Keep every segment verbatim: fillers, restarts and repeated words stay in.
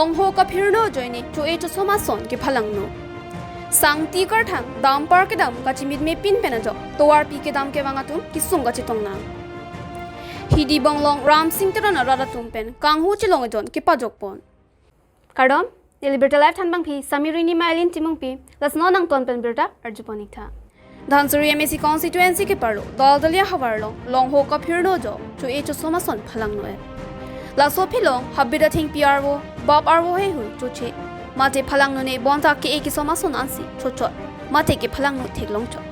Longho kaphirno ajoine cho-e chosom ason kephalangno. Sangti Karthang dumper kedam kachimitme pin pen ajok tovarpi kedam kevang atum kesung kachetong nang. Hidi Bonglong Ramsing Teron arat atum pen kanghu chelong ejon kepajokpon. Kardom, neli Birta Live thanbangpi Samirini Mailin Timungpi, lason nangton pen birta arjupon iktha. Dhansiri M A C constituency keparlo Daldalia havar along longho kaphirno ajok cho-e chosom ason phalangno-et. Laso aphi along habit athengpi arvo, bap arvo heihui choche, mate phalangnone bonta ke-e kesom ason ansi chochot, mate kephalangno theklongchot.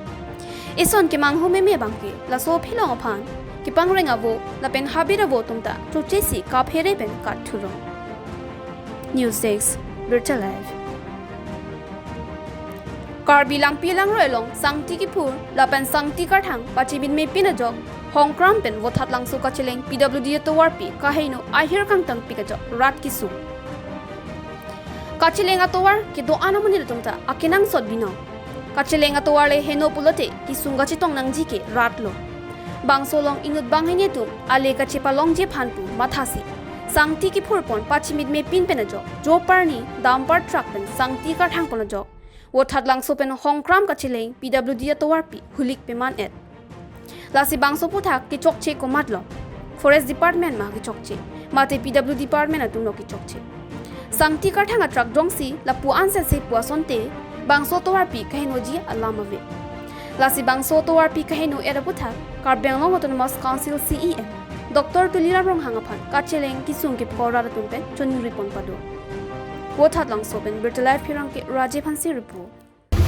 Eson kemanghu meme abangke laso aphi along aphan kepangreng avo lapen habit avo atum ta chochesi kaphere pen katthurong. News Desk, Birta Live. Karbi Langpi Langroi along Sangti Kiphur lapen Sangti Karthang pachimitme pin ajok Hongkram pen Vothatlangso kacheleng P W D atovarpi kaheno ahir kangtangpik ajok rat kesung. Kacheleng atovar kedo-an amonit atum ta akenangsot binong. Kacheleng atovar le heno pulote kesung kachetong nangji ke rat lo. Bangso along inut banghini atum ale kachepalongji aphan pu mathasi Sangti Kiphur pon pachimitme pin pen ajok jo parni dumper truck pen Sangti Karthang pon ajok Vothatlangso pen Hongkram kacheleng P W D atovarpi hulik peman-et. Lasi bangso aphuthak kechokche komatlo? Forest Department ma kechokche, mate P W D Department atumlo kechokche? Sangti Karthang atruck jongsi lapu-an sese pu asonte bangso atovarpi kahenoji alam ave. Lasi bangso atovarpi kaheno-et aphuthak Karbi Anglong Autonomous Council C E M Doctor Tuliram Ronghang aphan kacheleng kesung kepho rat atum pen choningri pon pado. Vothatlangso pen Birta Live hirang ke Rajiv Hanse report.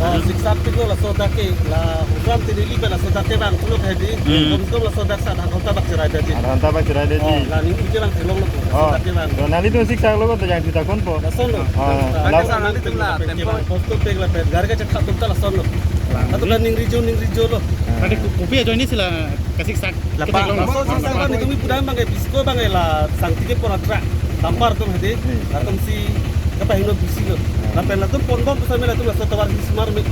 Oh, siksak pik lo laso adak ke, la Hongkram Tinili pen laso adak kevang pulo hedi. Hmm. Kom kom laso adak sa adha ghonta bak cherai dadi. Adha ghonta bak cherai dadi. Oh, la ning ike lang theklonglo laso adak kevang. To nanglitum siksak lo ko to jangthu ta konpo? Lason lo. Ah, lason. Lason nanglitum la tempo. Posto pek lapen gari kachetha atum ta lason lo. Atu la ningri jo, ningri jo lo. Ah. Tadi ko-, kopi ajoine si la kasiksak. Lapu, laso siksak abang itum ipudam abangke bisko abangke la Sangti Kiphur atruck dumper atum hedi. Hmm. Latumsi kapahingno bisi lo. Hmm. Lapen latum ponbom pusitame latum laso atovar hismar me.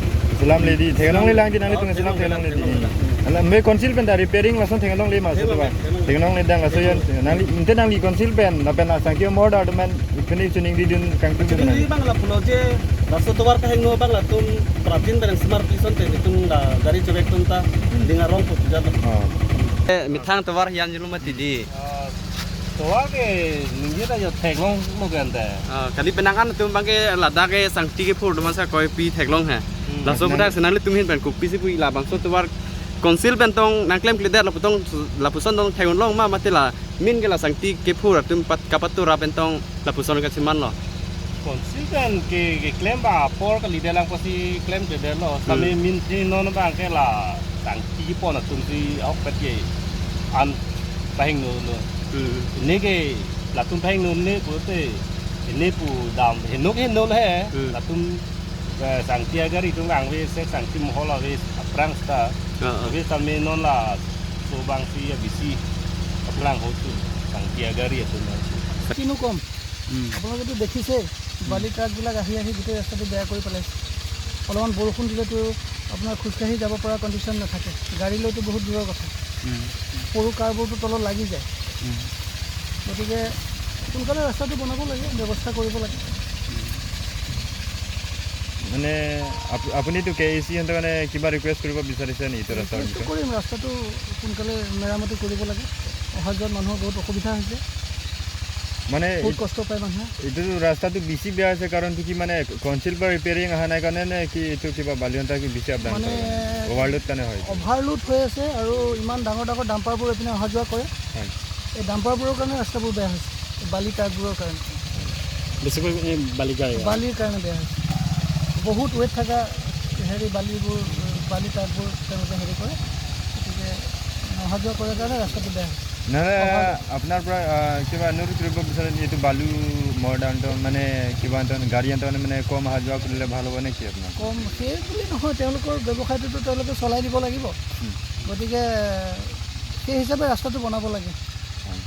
Selam ledi, theklonglelang di nanglitum selam theklongle di. Theklongle. Ala me council pen ta repairing lason theklongle ma laso atovar. Theklongle. Theklongledang laso an. Nangli, inte nangli council pen, lapen la Sangti Kiphur atum pen ipini choningridun kangtung. Choningri abang lapulo je, laso atovar kaheno abang latum prapjin pen hismar pi asonte netum la gari chevek atum ta, hmm, ding arong po puja to. Oh. Eh, methang atovar hian julu mati di. Ah, atovar ke ningje ta jo theklonglo ke ante. Ah, kali penang an atum abangke ladak ke Sangti Kiphur atum ansa koipi theklong he. Hmm. Laso aputhak si nanglitum ahin pen kopisi pu labangso atovar council pen tong nangklemkledet lapu tong lapuson tong theklong ma mate la main ke la Sangti Kiphur atum pat kapatura pen tong lapuson kachemanlo. Council pen ke, keklem abang apor kalidet lang pusi klemkledetlo. Hmm. Sami main si non abangke la Sangti pon atumsi ahokpet ke an pahingno lo. Hmm. Pini ke latum pahingno ne pulote pini pu dam heno henolo he. Hmm. Latum, eh, Sangti agari atum vangve se Sangti mohol ave aphrang seta. Ah, ah. Ave sami non laso abangsi ya bisi aphrang hotu Sangti agari atum abangsi. Kinu kom. উম। আপোনালোকেতো দেখিছেই, উম। বালি ট্ৰাকবিলাক আহি আহি গোটেই ৰাস্তাটো বেয়া কৰি পেলাইছে। অলপমান বৰষুণ দিলেতো আপোনাৰ খোজকাঢ়ি যাব পৰা কণ্ডিশ্যন নাথাকে, গাড়ী লৈতো বহুত দূৰৰ কথা। উম। সৰু কাৰবোৰতো তলত লাগি যায়। উম। গতিকে সোনকালে ৰাস্তাটো বনাব লাগে, ব্যৱস্থা কৰিব লাগে। উম। মানে আপ-, আপুনিতো কে ই চি সিহঁতৰ কাৰণে কিবা ৰিকুৱেষ্ট কৰিব বিচাৰিছে নেকি এইটো ৰাস্তাৰ ৰিকুৱেষ্টটো বিষয়ে? কৰিম, ৰাস্তাটো সোনকালে মেৰামতি কৰিব লাগে। অহা যোৱাত মানুহৰ বহুত অসুবিধা হৈছে। মানে বহুত এই কষ্ট পায় মানুহে। এইটো ৰাস্তাটো বেছি বেয়া হৈছে, কাৰণটো কি, মানে কাউন্সিল পৰা ৰিপেয়াৰিং অহা নাই কাৰণে নে কি, এইটো কিবা বালিয়ন্তা কি বেছি আপ ডাউন মানে কৰে? অভাৰলোড কাৰণে হয় এইটো? অভাৰলোড হৈ আছে আৰু ইমান ডাঙৰ ডাঙৰ ডাম্পাৰবোৰ এইপিনে অহা যোৱা কৰে। হয়। এই ডাম্পাৰবোৰৰ কাৰণে ৰাস্তাবোৰ বেয়া হৈছে, এই বালি ট্ৰাকবোৰৰ কাৰণে। বেছিকৈ এই বালি গাড়ী। বালিৰ কাৰণে বেয়া হৈছে। বহুত ৱেইট থকা হেৰি বালিবোৰ, বালি ট্ৰাকবোৰ তেওঁলোকে হেৰি কৰে, গতিকে অহা যোৱা কৰাৰ কাৰণে ৰাস্তাটো বেয়া হৈছে। নহয়, অভাৰ আপোনাৰ পৰা, আহ, কিবা অনুৰোধ কৰিব বিচাৰে নেকি? এইটো বালু মৰ্ডাৰটো মানে কিবা এটা গাড়ী এটা মানে কম অহা যোৱা কৰিলে ভাল হ'ব নেকি আপোনাৰ? কম, সেই বুলি নহয়, তেওঁলোকৰ ব্যৱসায়টোতো তেওঁলোকে চলাই দিব লাগিব। হুম। গতিকে সেই হিচাপে ৰাস্তাটো বনাব লাগে। হয়।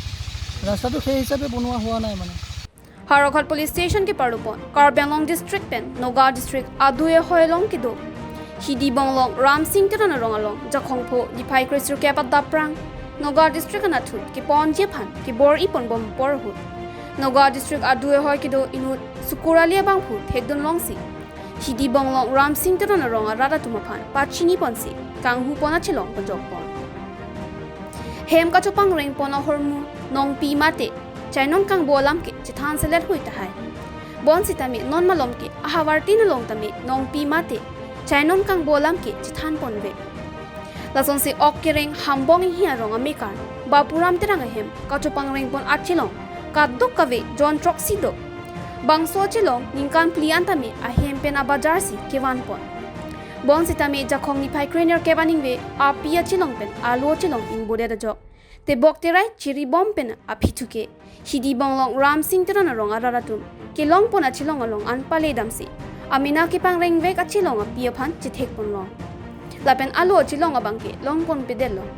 ৰাস্তাটো সেই হিচাপে বনোৱা হোৱা নাই মানে। Howraghat Police Station keparlo pon Karbi Anglong District pen Nagaon District adui ahoi along kedo Hidi Bonglong Ramsing Teron arong along Jakhong pho niphai kresirkep adap aphrang Nagaon District anatthu keponji aphan kebor-i ponbom apor ahut Nagaon District adui ahoi kedo inut Sukur Ali abangphu thekdun longsi Hidi Bonglong Ramsing Teron arong arat atum aphan pachini ponsi kanghu pon achelong pajok pon. Hem kachopangreng pon ahormu nongpi mate chainon kangbo alam ke chethan selet hui tahai. Bonsitame non malom ke ahavar tin along tame nongpi mate chainon kangbo alam ke chethan ponve. Lasonsi ok kereng Hambong Inghi arong amekar Bapuram Terang ahem kachopangreng pon achelong kadokave jon throksi do. Bangso achelong ningkan phli an tame ahem pen abajar si kevan pon. Bonsitame Jakhong niphai krenerkep aningve api achelong pen alo achelong ingbodet ajok tebok terai chiribom pen aphi thuke Hidi Bonglong Ramsing Teron arong arat atum kelong pon achelong along an pale damsi amena kepangreng vek achelong api aphan chethek pon long. Lapen alo achelong abang ke long pon pedel long.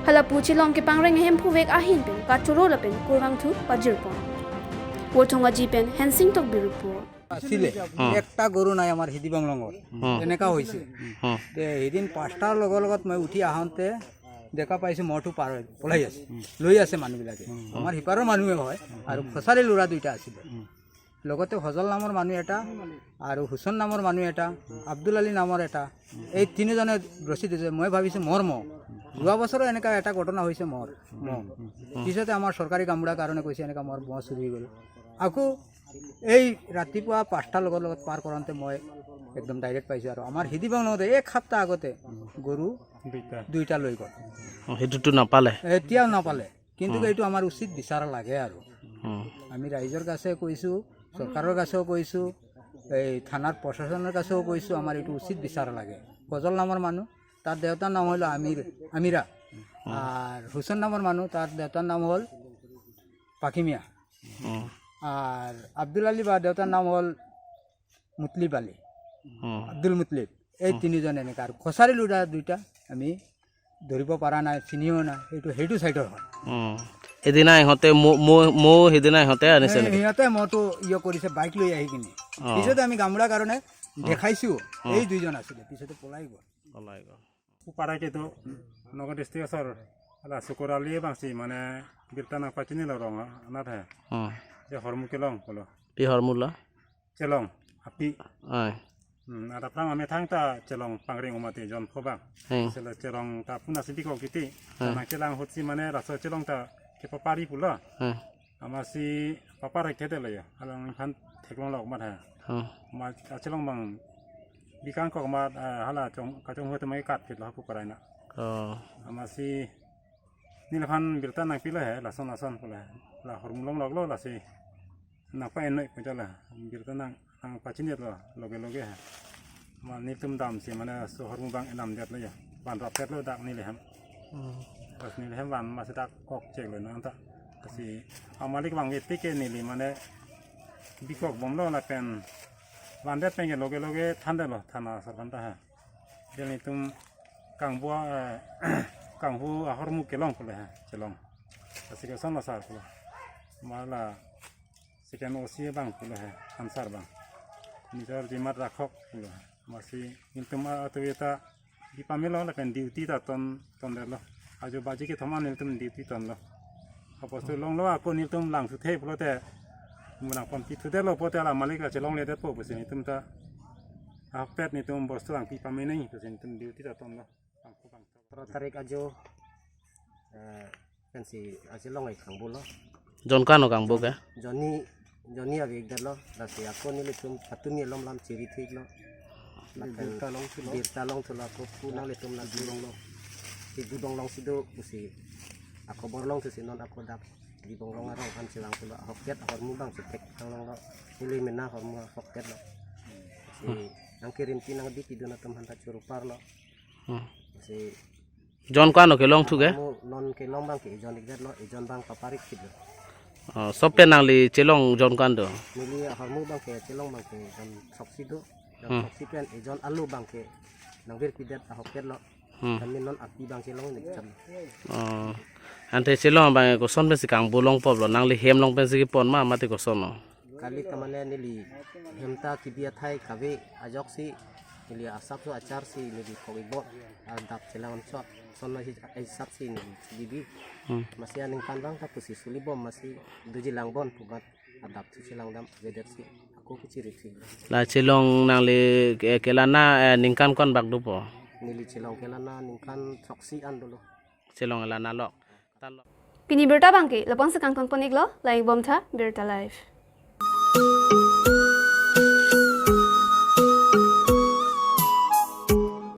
Halapu chelong kepangreng ahemphu vek ahin pen kachoro lapen kurvangthu pajir pon. Worthong Aji pen Hensing Tokbi report. আছিলে। হুম। একটা গৰু নাই আমাৰ হিদি বংলঙত। হুম। এনেকা হৈছে। হুম। তে সেইদিন পাঁচটাৰ লগে লগত মই উঠি আহোঁতে দেখা পাইছোঁ মহটো পাৰ হৈ পলাই আছে। লৈ আছে মানুহবিলাকে। হুম। আমাৰ সিপাৰৰ মানুহে হয়। আৰু খচাৰী ল'ৰা দুইটা আছিলে। হুম। লগতে হজল নামৰ মানুহ এটা আৰু হুছেইন নামৰ মানুহ এটা, আব্দুল আলী নামৰ এটা। এই তিনিজনে ৰছী দিছে। মই ভাবিছোঁ মহ। যোৱা বছৰো এনেকা এটা ঘটনা হৈছে মহ। মহ। পিছতে আমাৰ চৰকাৰী গামবুঢ়াৰ কাৰণে কৈছে এনেকা মহ, মহ চুৰি হৈ গ'ল। আকৌ এই ৰাতিপুৱা পাঁচটাৰ লগত লগত পাৰ কৰোঁতে মই একদম ডাইৰেক্ট পাইছোঁ। আৰু আমাৰ হিদি বংলঙতে এক সপ্তাহ আগতে গৰু দুইটা। দুইটা লৈ গ'ল। অ, সেইটোতো নাপালে? এতিয়াও নাপালে। কিন্তু উম। এইটো আমাৰ উচিত বিচাৰ লাগে আৰু। উম। আমি ৰাইজৰ কাছে কৈছোঁ, চৰকাৰৰ কাছেও কৈছোঁ, এই থানাৰ প্ৰশাসনৰ কাছেও কৈছোঁ, আমাৰ এইটো উচিত বিচাৰ লাগে। ফজল নামৰ মানুহ, তাৰ দেউতাৰ নাম হ'ল আমিৰ, আমিৰা। উম। আৰু হুছেইন নামৰ মানুহ, তাৰ দেউতাৰ নাম হ'ল পাকিমিয়া। উম। আৰু আব্দুল আলী বা দেউতাৰ নাম হ'ল মুতলিব আলী, উম। আব্দুল মুতলিব। এই উম। তিনিজন এনেকা। আৰু খচাৰী ল'ৰা দুইটা আমি ধৰিব পৰা নাই, চিনিও নাই। সেইটো, সেইটো চাইডৰ হয়। উম। সেইদিনা ইহঁতে মো-, মো-, মো সেইদিনা ইহঁতে আনিছে এই নেকি? সিহঁতে মহটো ইয়ে কৰিছে, বাইক লৈ আহি কিনে। অ। পিছতে আমি গামবুঢ়াৰ কাৰণে উম। দেখাইছোঁ, উম। এই দুইজন আছিলে, পিছতে পলাই গ'ল। পলাই গ'ল। Kuparai kedo Nagaon District asor la Sukur Ali abangsi mane birta nangpachinilo rong anat he. Hmm. Je hormu kelong pulo. Pi hormu lo? Chelong, api. Ai. Hmm, adap rang amethang ta chelong pangreng umate jon pho bang. Hmm. Sela chelong ta puna si bikok titi. Hmm. Nangkelang ahut si mane laso chelong ta kepapari pulo. Hmm. Amatsi papar thekthe lo ya. Alang phan theklong lok mat ha. Hmm. Ma achelong bang bikangkok mat, ah, hala chong, kachonghu atum ke katpit lo kuparai na. Oh. Amatsi neliphan birta nangpilo he, lason lason pulo he. La hormu longlok lo lasi nangpa-en noi pu jala. Birta nang, nangpachinilo loge loge he. Ma nelitum damsi mane laso hormu bang enamdetlo ya. Vanrapdetlo dak neli hem. Hmm. Pas neli hem van amatsi dak kokcheklo non ta. Lasi amalik bang iti ke neli mane bikok bomlo lapen vandet pen ke loge loge thandetlo thana asar aphan ta ha. Nelitum kangbo, eh, kanghu ahormu kelong pulo ha, chelong. Lasi kosonlo sar pulo. Ma la second O C bang pulo ha, answer bang. Nijor jimat rakhok pulo ha. Amatsi nelitum a-, atu eta dipamelo lapen duty ta ton, tondetlo. Ajo baji kethom an nelitum duty tonlo. Apostu longlo ako nelitum langthu the pulote. Mo nangpon pithu detlo pote la malik la chelongledetpo pusi nelitum ta. Ahokpet nelitum bostu nangpipame nang pusi nelitum duty ta tonlo. Tro tarik ajo, eh, pensi achelong ai kangbo lo. Jon ko-an kangbo ke? Jonni, jonni avekdetlo. Lasi ako nelitum patumi alom lam chiri thiklo. Lapen birta longthulo. Birta longthulo ako pu nanglitum lagi longlo. Hidi Bonglong si do pusi ako bor longthusi non ako dak Hidi Bonglong arong aphan chelangthulo. Ahokpet ahormu bang si thek thanglonglo. Neli mena ahormu ahokpetlo. Si nangkirimpi nangdi pidun atum aphanta choro parlo. Hmm. Si Jon ko-an kelongthu ke? Mo non kelong bang ke ejon ikdetlo, ejon bang paparik kit lo. Oh, sope nangli chelong jon ko-an do? Neli ahormu bang ke chelong bang ke jon throksi do. Jon Hmm. throksi pen ejon alo bang ke nangvirpidet ahokpetlo. Hmm. Kami non api bang chelong ni cham. Oh. Ante chelong bang koson pensi kangbo longpo lo, nangli hem along pensi kepon ma mate koson lo? Kali ta mane neli hem ta kebi athai kave ajoksi neli asap so achar si neli kok ibot adap chelang chot. Sonlo hi, hisap si neli kebi. Hmm. Amatsi aningkan bang ta pusi sulibom amatsi duji langbom pu mat. Adap si chelang dam, weather si ako kechiri si. La chelong nangli ke-, kelana, eh, ningkan ko-an bak dopo? Neli chelong kelana ningkan throksi an dolo. Chelong kelana lo. Talo. Pini birta abangke lapu-an si kangton pon-iklo, langdun bomtha, Birta Live.